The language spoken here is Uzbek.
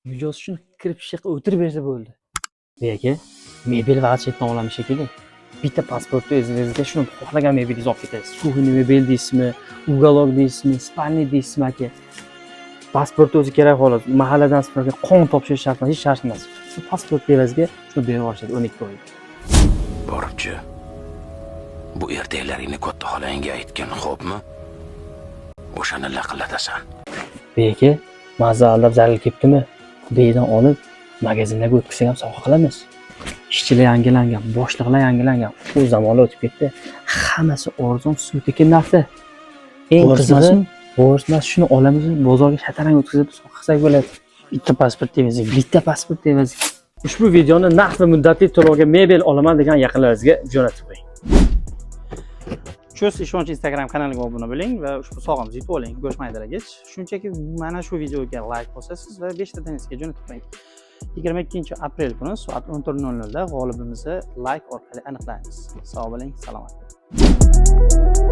Mijoz shuni kirib shu yoqqa o'tirib bersa bo'ldi. Bu aka, mebel faqat chetdan olamiz shekilli. Bitta pasportni o'zingizga shuni xohlagan mebelingizni olib ketasiz. Кухня mebel deysizmi, уголок deysizmi, спальный deysizmi, aka. Pasport o'zi kerak, xolos. Mahalladan справка, qon topshirish shart emas, hech shart emas. Shu pasport evaziga shuni berib yuborishadi 12 oy. Boribchi, bu ertaklaringni katta xolangga aytgin, xo'pmi? O'shani laqillatasan. Bu aka, maza aldab zaril kelibdimi? Bu yerdan olib magazinlarga o'tkazsak ham sovg'a qilamiz. Ishchilar yangilangan, boshliqlar yangilangan. U zamonlar o'tib ketdi. Hammasi arzon, suv tekin narsa. Eng qizig'i, Bo'rtmasmi? Bo'rtmas, shuni olamiz, bozorga shatarang o'tkazib sovg'a qilsak bo'ladi. Bitta pasport evaziga. Bitta pasport evaziga. Ushbu videoni naqd va muddatli to'lovga mebel olaman degan yaqinlaringizga jo'natib qo'ying. Cho'z Ishonch Instagram kanaliga obuna bo'ling va ushbu sovg'amizni yutib oling. Go'sht maydalagich. Shunchaki mana shu videoga like bosasiz va 5 ta tanisiga jo'natib qo'ying. 22 aprel kuni soat 14:00 da g'olibimizni like orqali aniqlaymiz. Sog' bo'ling, salomat bo'ling.